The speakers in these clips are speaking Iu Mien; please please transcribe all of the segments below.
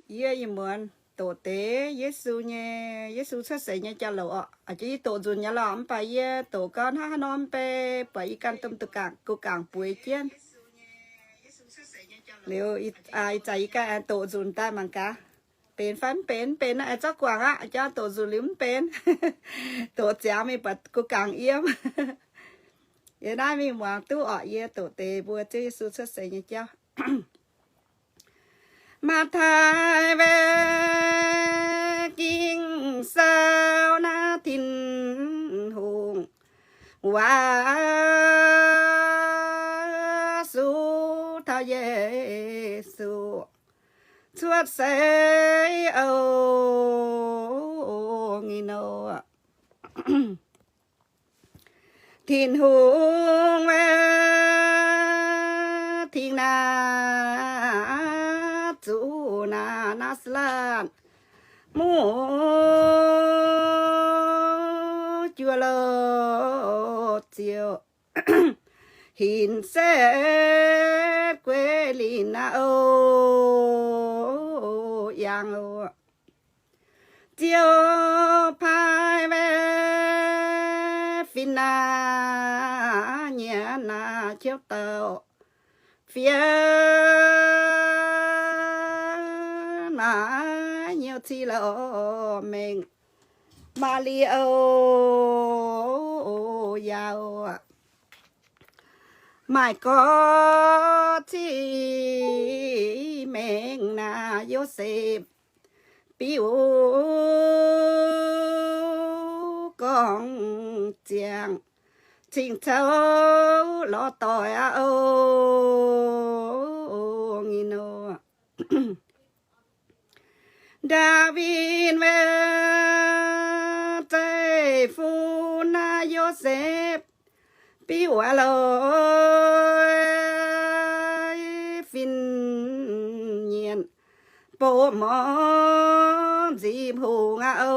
Yie ih muonz doqc deix Yesu nyei, Yesu cuotv seix nyei jauv-louc orqc. A'jang yie doqc nzunc nyei lorqc, mv baac yie doqc gau hnangv haaix nor mv bei, buatc yie ganh domh duqv gangx, guv gangx bueix jienv. Liuz ih zanc yie ganh aengx doqc nzunc daaih mangc gaax, benx fai mv benx. Mv benx naaiv aengx zorqv guangc aqv. Jang doqc nzunc liuz mv benx, doqc ziangx mingh buatc guv gangx yiem. Yie naaiv mingh muangx duqv orqc, yie doqc deix mbuo Ziouv Yesu cuotv seix nyei jauv. Matv^taai Ging-Sou naaiv Tin-Hungh waac-suiv taux Yesu cuotv seix oc. Ngih nor Tin-Hungh tengx naaiv zuqc naaiv Naa^saa^letv Mungv Juoz Loz Ziouv hinc setv gueiv linh naaiv oc. Yangh oc. Ziouv paaiv fin-naaiv nyienx naaiv ciouv dauh fiev naaiv nyouv cih lorz mengh Maa^li^o yaac maaih gorx cih mengh naaiv Yosepv biuv gorngv ziangx cingx coux lorz doic aqv oc. Ngih nor Ndaawitv zeiv-fun naaiv Yosepv biuv loz fin-mienh bouh morz nzipc hungh aqv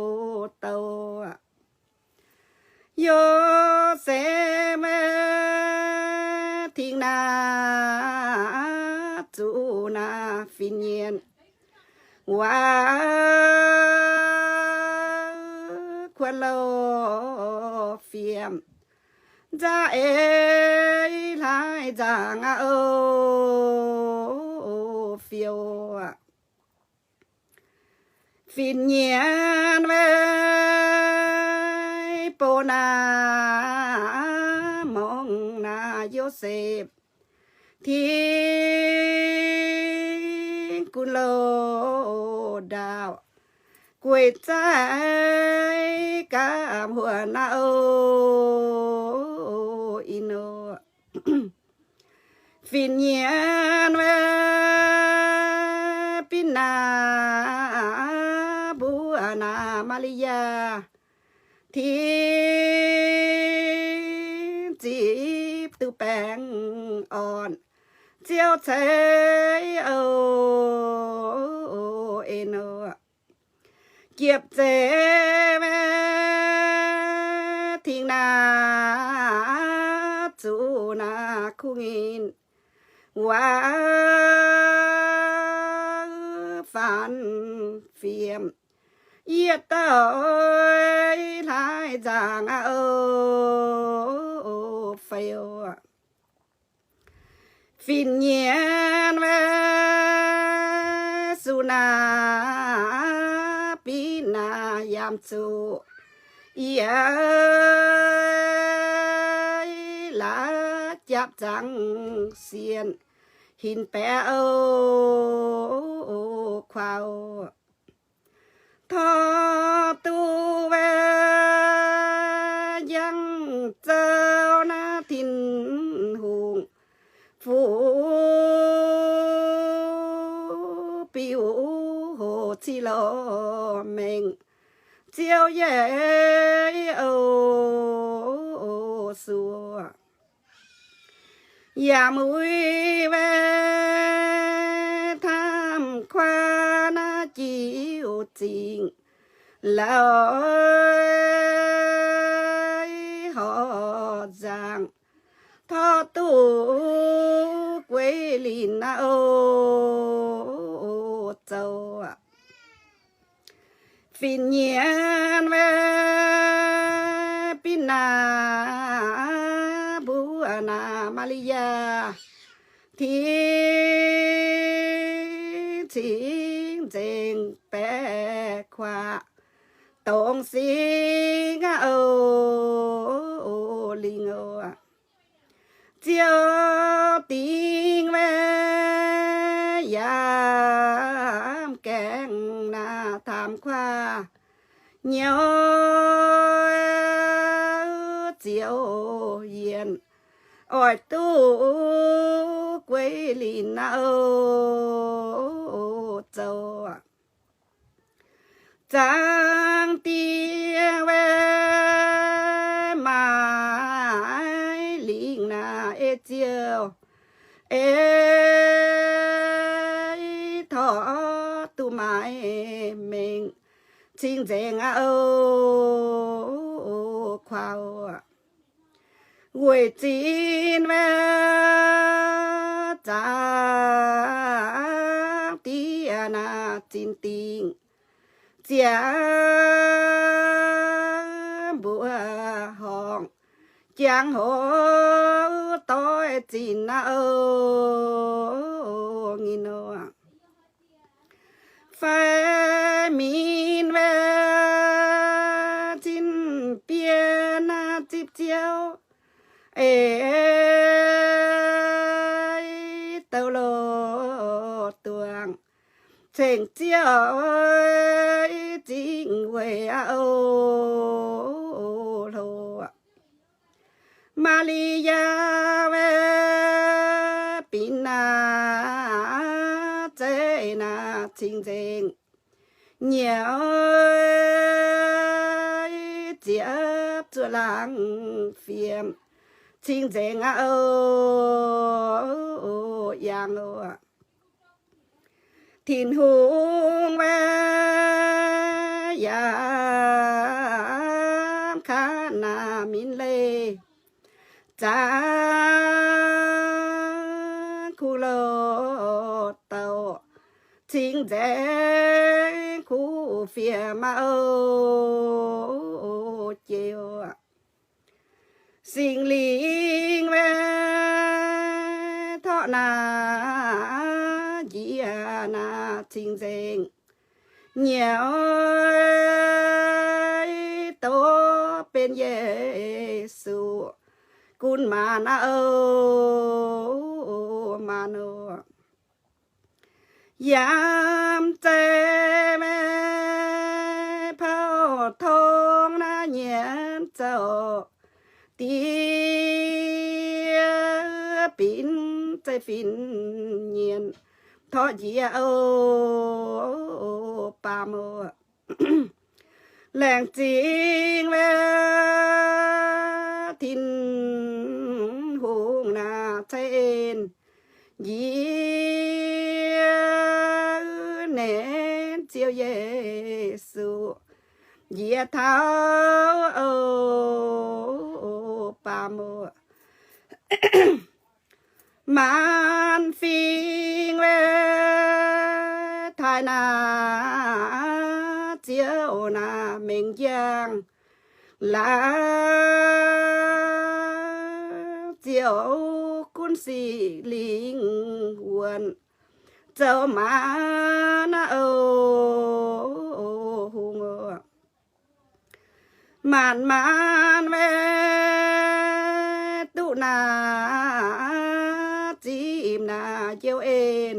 oc. Douc Yosepv tengx naaiv zuqc naaiv fin-mienh waac kuonx loz fiem, nzauh eix hlaaix nzaangc aqv oc. Fiou fin-mienh bouh naaiv morngh naaiv Yosepv tingv gunv loz ndaauh, gueic zaih gapv huonc aqv oc. Ih nor fin-mienh binc naaiv mbuo naaiv Maa^li^yaa tingv zipv duqv baengh orn, Ziouv ceix oc. Ih nor jiepv zeiv tengx naaiv zuqc naaiv kuv nyinh waac faanv fiem, yietc dauh hlaaix nzaangc aqv oc. Fei fin-mienh suv naaiv binc naaiv yaac zuqc yie laaix japv nzangc sienh hinc baeqc oc. Kuaaux Tov duqv njang zoux naaiv Tin-Hungh fuqv biuv hoc cih lorz mengh Ziouv Yesu. Yaac muic wei tamv kuaaiv naaiv jiu zingh lauh horc nzaangc, tov duqv gueix linc naaiv oc. Binc nyienz wuov, binc naaiv mbuo naaiv Maa^li^yaa, Tin Cing Nzengc Baeqc Kuaaiv, Dongh Singx Aav Oc, Lingh Oc, Ziouv Dingh Weic, yaac gaengh naaiv Taamx Kuaaiv, Nyouz Ziouv Yienh, oix duqv guei linh naaiv oc, zoux Zaangc Diex Weic, maaiz lingh naaiv ei Ziouv, ei torqv duqv maaiz mengh cing-nzengc aqv oc, kuaaiv oc. Weic zinh weic zaangc diex naaiv zinh dingh, ziangh mbuoqc horngh, jangx-hoc doix zinh naaiv oc, nginh oc. Fai minv weic cin-bienv naaiv zipv Ziouv, ei douc loz-duangc ceng Ziouv zingh weic aqv oc, hlo. Maa^li^yaa weic binc naaiv zeiv naaiv cing-nzengc, nyouz ziepc zuoqv laangz fiem cing-nzengc aqv oc, yangh oc. Tin-Hungh weic yaac kangv naaiv minv leih, zaangc kuv loz-douc, cing-nzengc kuv fiem aqv oc, jiex oc. Singx Lingh weic torqv naaiv njiec naaiv cing-nzengc, nyouz doqc benx Yesu gunv maanc aqv oc, maanc oc. Yiem zeiv weic pauv tong naaiv nyienz zouc diev binc zeiv-fin nyienz torqv njiec oc, baamh oc. Laengz zingh weic Tin-Hungh naaiv ceix en, yie nenv Ziouv Yesu njiec taux oc, baamh oc. Maanc fingx weic taaih naaiv Ziouv naaiv mengh njang, laangz Ziouv gunv Singx Lingh wuonc zoux maanc naaiv oc, hungh oc. Maanc maanc weic duqv naaiv zipv naaiv njoux en,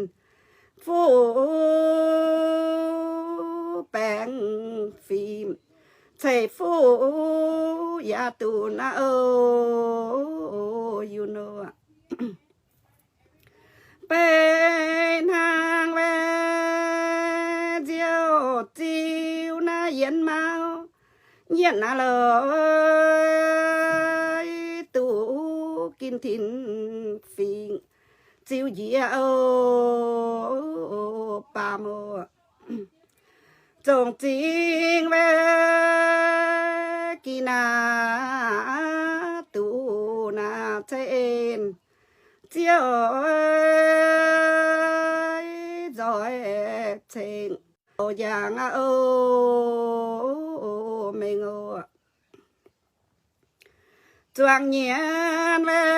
fuqv baengh fim ceix fuqv yaac duqv naaiv oc, yunc oc. Beiv hnangv weic Nziouv ziux naaiv yienx mauv, yienx naaiv loiv duqv ginv tin-fingx ziux njiec oc, baamh oc. Zongh zingh weic gih naaiv duqv naaiv ceix en, Ziouv nzoih ceng Oc, njang aqv oc, mengh oc. Zuangx nyienz wuov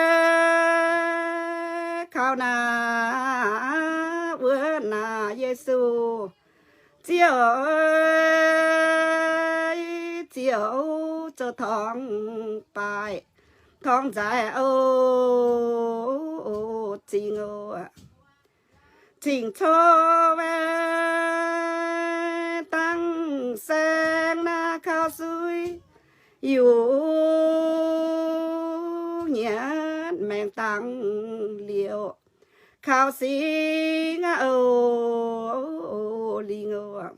kaux naaiv wuov naaic Yesu, Ziouv, Ziouv, zoux torngv baaih torngv nzaaih oc, zingx oc. Cingx corc wuov dangh saeng naaiv kaux suiv, yungz nyienz maengx dangh liouc kaux singx aqv oc, lingh oc.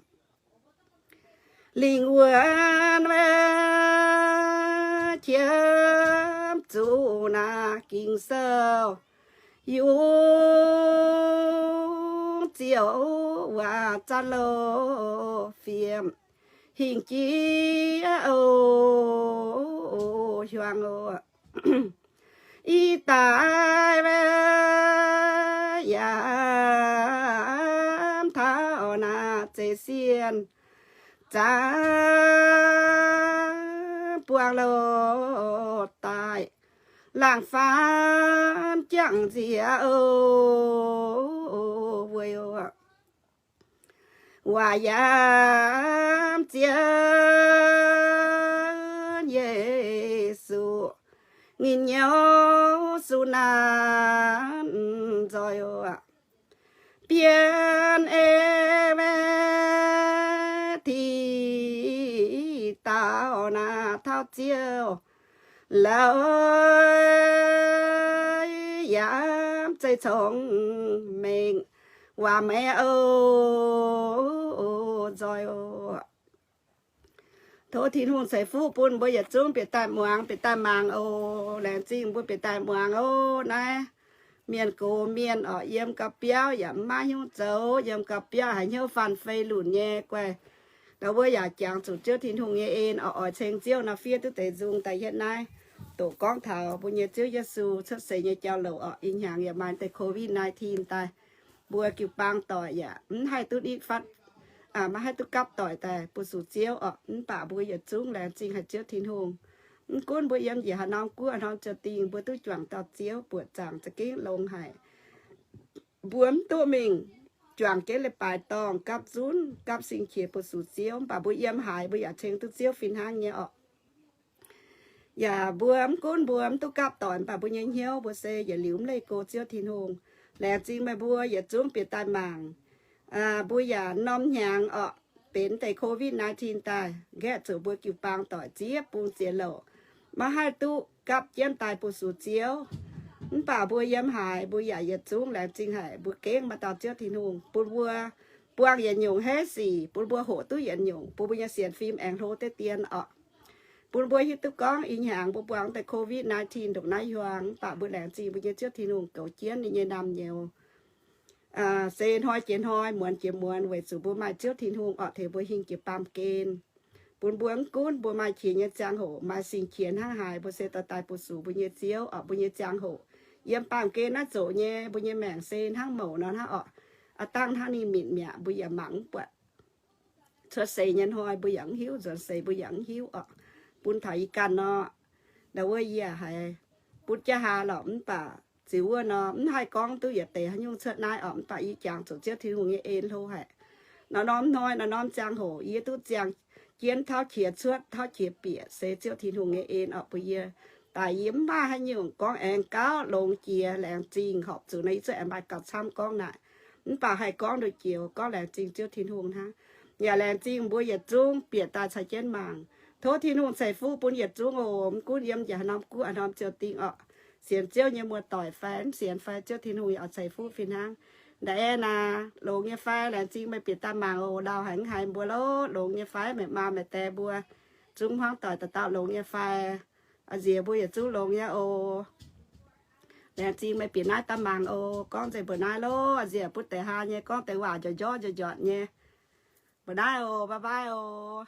Lingh wuonx wuov qiemx zuqc naaiv Ging-Sou, yungz ziouc waac zanc loz fiem hingh jiex oc, hiuang oc. Ih daaih wuov yaac taux naaiv zeiv sienh, zanc buangh loz daaih, laangh faanv jangx nziex oc, weic oc. Waac yaac zien Yesu, nginh nyouz su naanc nzoih oc. Bienh ei wuov ti dauh naaiv tauv ziouv, la'oix yaac zeiv congx mengh waac meih oc, nzoih oc. Tov Tin-Hungh ceix fuqv bun mbuo yietc zungv bieqc daaih muangx, bieqc daaih mangc oc. Laengz zingh mbuo bieqc daaih muangx oc. Naaiv mienh gox mienh oc, yiem gau biauv yaac mv maaih hnyouv zoux, yiem gau biauv haiz hnyouv faan fei lunc nyei guaih. Ndau wuov yaac jangx zuqc Ziouv Tin-Hungh nyei en oc, oix ceng Ziouv nor fiev duqv deix nzung daaih hietv naaiv. Doqc gorngv taux mbuo nyei Ziouv Yesu cuotv seix nyei jauv-louc oc, ih hnyangx yaac maaih deix covid nineteen daaih. Mbuo jiu-baang doic yaac mv haih duqv nitv fatv, maiv haih duqv gapv doic daaih bu sux Ziouv oc. Mv baac mbuo yietc zungv laengz zingh haic Ziouv Tin-Hungh. Mv gunv mbuo yiem njiec haaix norm guoqv haaix norm ziouc dingh, mbuo duqv juangc dauh Ziouv buoqc zaangc za'gengh longx haic. Mbuo mv duqv mingh juangc jienv leiz-baaix dorngh gapv zunv gapv sing qiex bu sux Ziouv, mv baac mbuo yiem haaix mbuo yaac ceng duqv Ziouv fih hnangv nyei oc. Yaac mbuo mv gunv mbuo mv duqv gapv doic, mv baac mbuo nyei hnyouv mbuo se yietc liuz mv leih go Ziouv Tin-Hungh. Laengz zingh meih mbuo yietc zungv bieqc daaih mangc. Mbuo yaac norm hnyangx oc, benx deix covid nineteen daaih nqaeqv zuqc mbuo jiu-baang doic ziex bung ziex louc, maiv haih duqv gapv jienv daaih bu sux Ziouv. Mv baac mbuo yiem haaix mbuo yaac yietc zungv laengz zingh haic. Mbuo gengh maaih dauh Ziouv Tin-Hungh bun mbuo buangh yietc nyungc heiv sic, bun mbuo hoqc duqv yietc nyungc, bun mbuo nyei sienx fim aengx hlo deix dien oc. Bun mbuo hiuv duqv gorngv ih hnyangx mbuo buangh deix covid nineteen ndongc naaiv hiuang, mv baac mbuo laengz zingh mbuo nyei Ziouv Tin-Hungh goux jienv ninh nyei naamh nyouz se hnoi jiex hnoi, muonz jiex muonz, weic zuqc mbuo maaih Ziouv Tin-Hungh oc tengx mbuo hingh jiex baamh gen. Bun mbuo mv gunv mbuo maaih qiex nyei ziangh hoc, maaih sing qiex hnangv haaix, mbuo se dorh daaih bu sux mbuo nyei Ziouv oc. Mbuo nyei ziangh hoc yiem baamh gen naaiv zoqc nyei, mbuo nyei maengc se hnangv mouc nor hnangv oc. Aav dangh hnangv ninh mitc mi'aqv, mbuo yaac mangc mv buatc. Cuotv seix nyei hnoi mbuo yaac mv hiuv, nzuonx seix mbuo yaac mv hiuv oc. Bun taux ih ganh nor, ndau wuov yie haiz butv jaav haa lorqc, mv baac ziux wuov nor mv haih gorngv duqv yietc deix haaix nyungc cuotv naaiv oc. Mv baac yie jangx zuqc Ziouv Tin-Hungh nyei en hlo haic. Norm norm hnoi, norm norm ziangh hoc yie duqv ziangh jienv tauv qiex cuotv, tauv qiex bieqc, se Ziouv Tin-Hungh nyei en oc bun yie. Daaih yie mv maaih haaix nyungc gorngv aengx gauh longx jiex, laengz zingh horpc zuqc nor yie zuqc aengx maaih gauh camv gorngv naaic. Mv baac haih gorngv nduqc joux gorngv laengz zingh Ziouv Tin-Hungh hnangv. Yaac laengz zingh mbuo yietc zungv bieqc daaih caux jienv mangc. Tov Tin-Hungh ceix fuqv bun yietc zungv oc. Mv gunv yiem njiec haaix norm guoqv haaix norm ziouc dingh oc. Sienx Ziouv nyei muoz-doic fai mv sienx fai, Ziouv Tin-Hungh yaac oix ceix fuqv fih hnangv. Ndae naaic longx nyei fai, laengz zingh meih bieqc daaih mangc oc. Ndau haic mv haiz mbuo lorqc, longx nyei fai, meih maa meih dae mbuo zungv hmuangv doic dauh dauh longx nyei fai. A'nziex mbuo yietc zungv longx nyei oc. Laengz zingh meih bieqc naaiv daaih mangc oc. Gorngv nzengc mbuo naaiv lorqc. A'nziex butv deix haa nyei, gorngv deix waac njormh njormh njormh njormh nyei. Mbuo naaiv oc, bye bye oc.